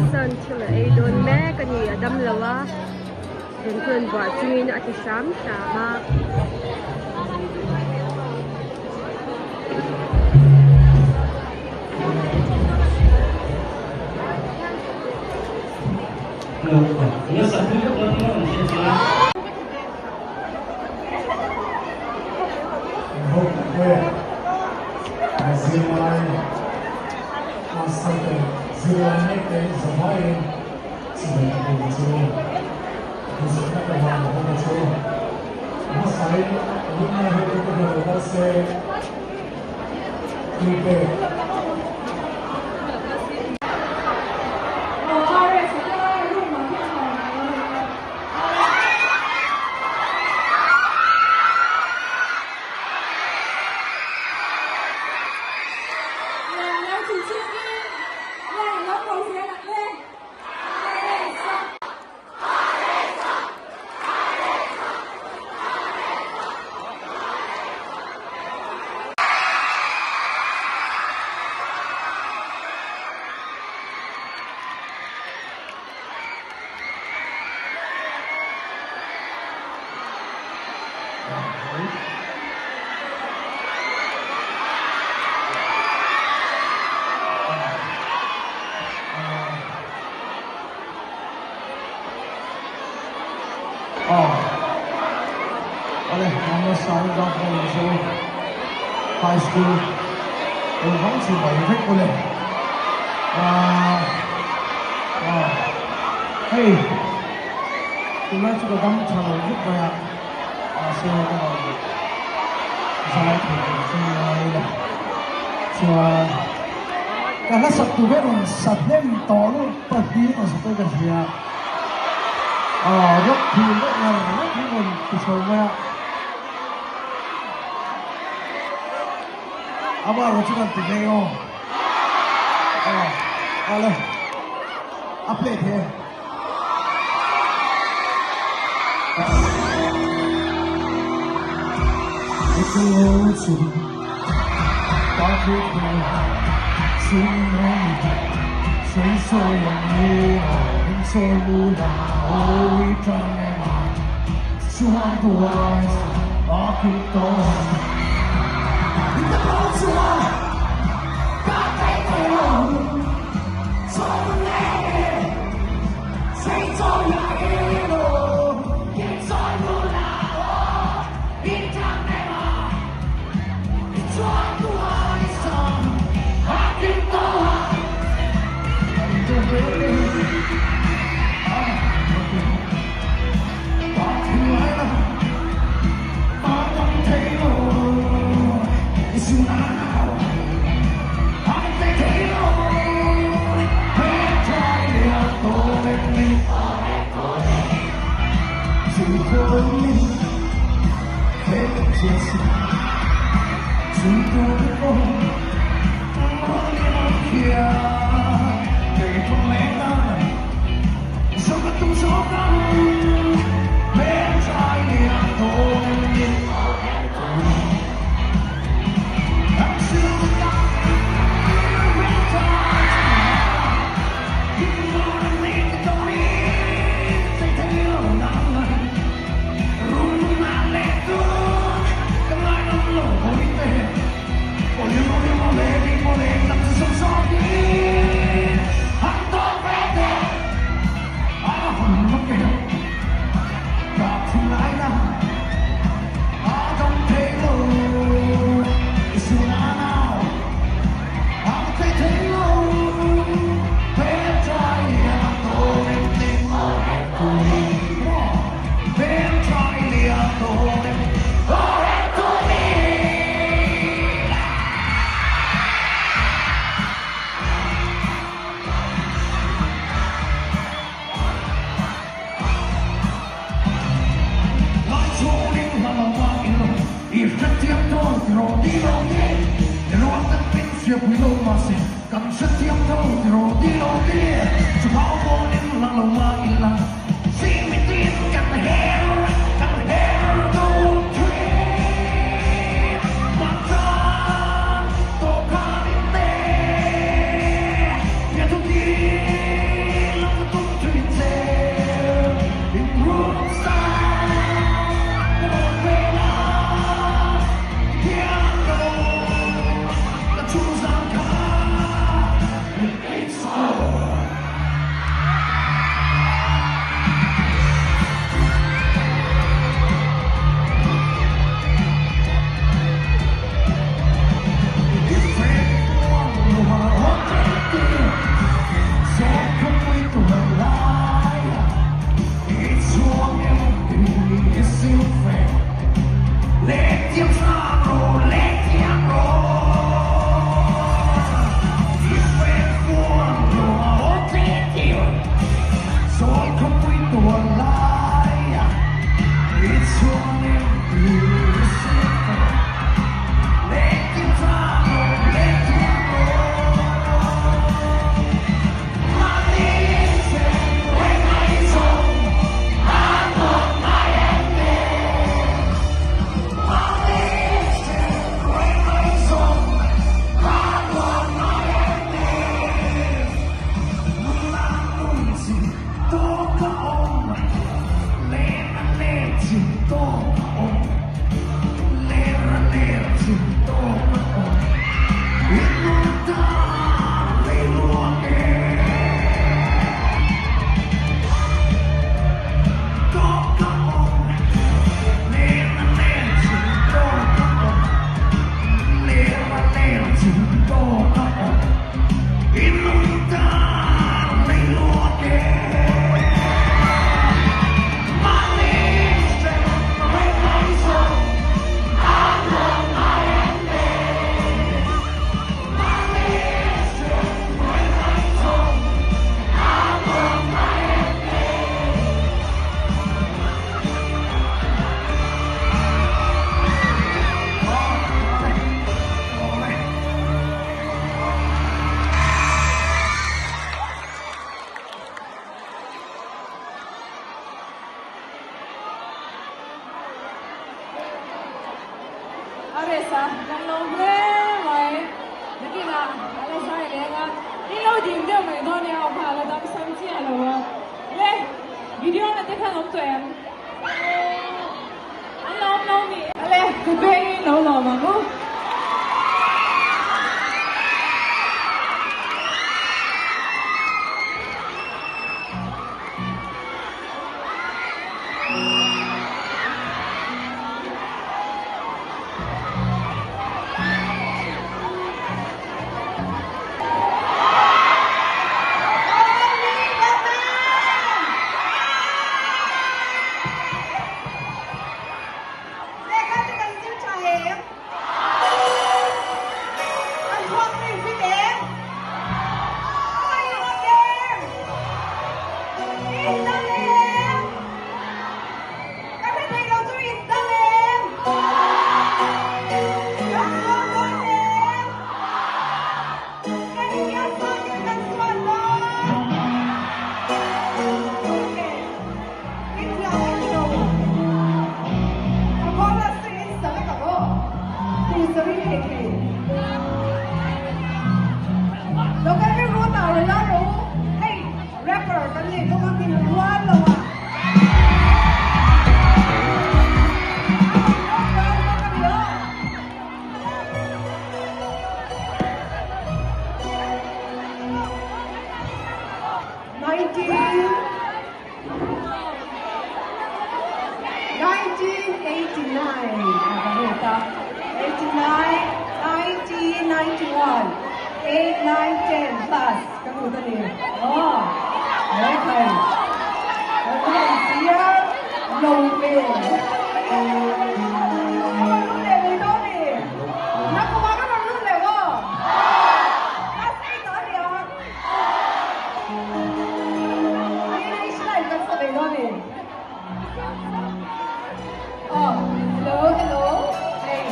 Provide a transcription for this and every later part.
Rsa thil a ei dawn mek a ni a dam lo a thawmhnaw buah chungin a ti hram hram a. A rest a, kan lo hle mai. Nakinah a la zai leng a, in lo dim deuh mai dawn nia aw kha a la dam sam chiah lo a. Le, video na te khan awm tawh em? An lo awm lo mi? Ale, kut vengin lo lawm ang u. In dam em? Ka hre thei lo chu in dam em? Kan sual dawn em? Kan hian sangin kan sual dawn? Okay. In hlau ka ti lo. Ka chorus chu in sa vek ang aw. Tih sawi thei thei. Lo kal vek ru tah rawn la rawh u. Hei rapper kan nei bawk a min rual lo a. A rawn rawk dawn bawk a ni aw. 1989 a va lut a, 89, 90, 91, 8, 9, 10 class ka lut a ni. Aw, he thei ka rawn chiar lo ve. Ka rawn lut leh mai dawn ni. Nakumah ka rawn lut leh aw. Class 8 ah a ni ang. Hello, hello. Hey.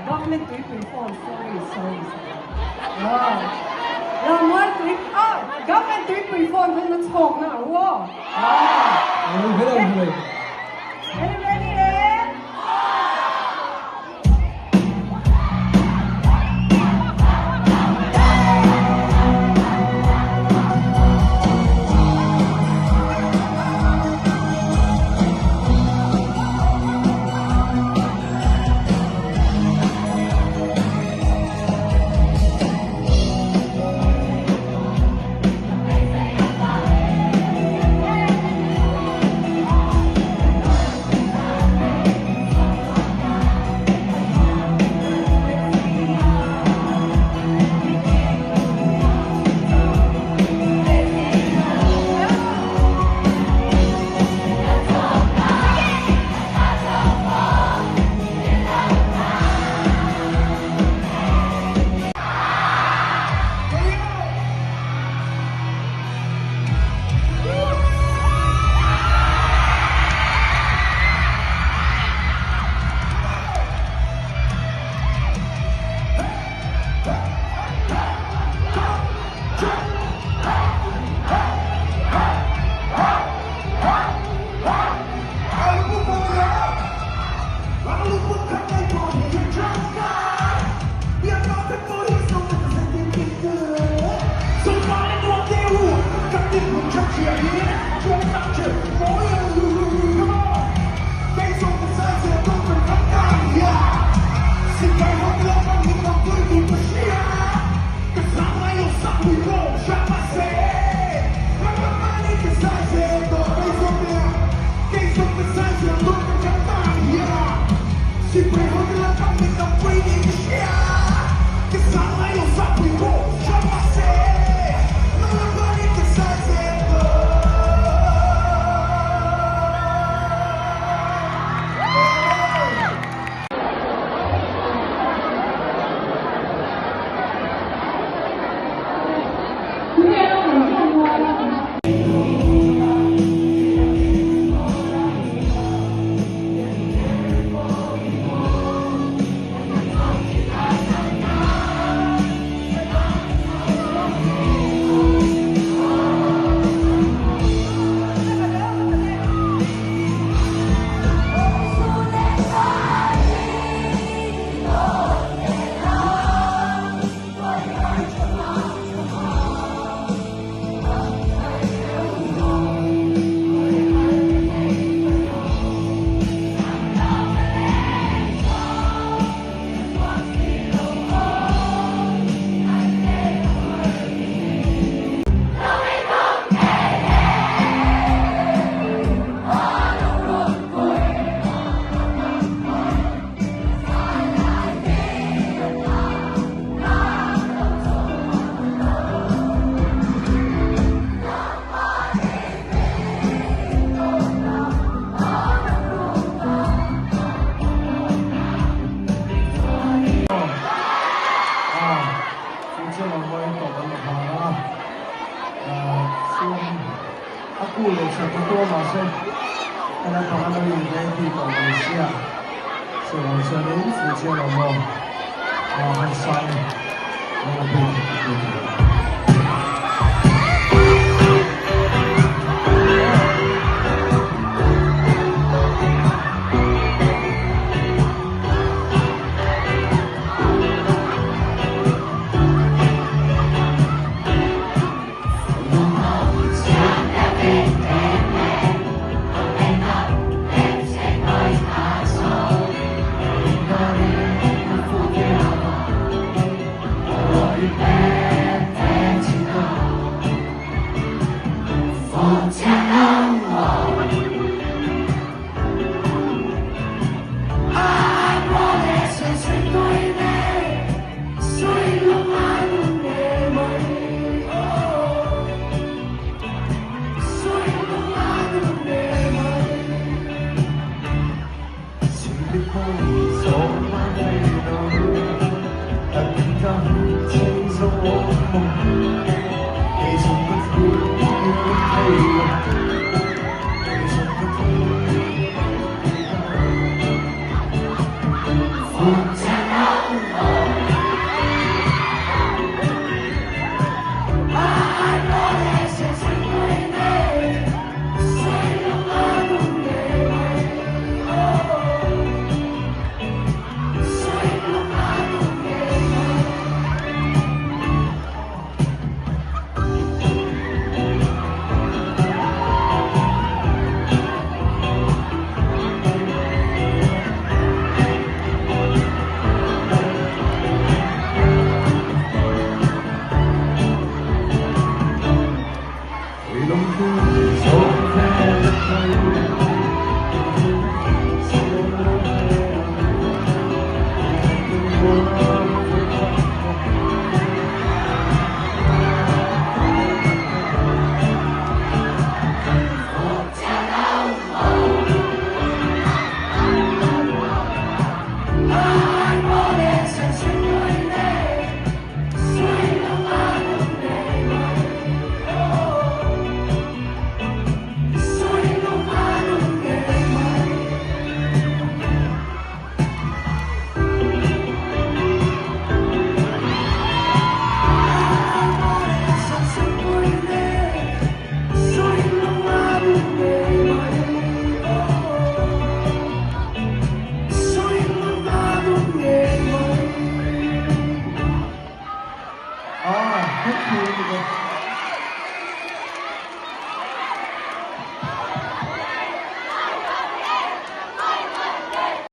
Government tuipui phone sorry sorry sorry Ramhuai tui ah government tuipui phone kha na chhawk na a ru aw. Hello hello. Are you ready eh? tawp an la khar a, chuan a ku leh chhak a tua mahse ka naupang a lo in ready tawh mai sia, chuvang chuanin fuhchiang lo maw han sign leh a bik a ti.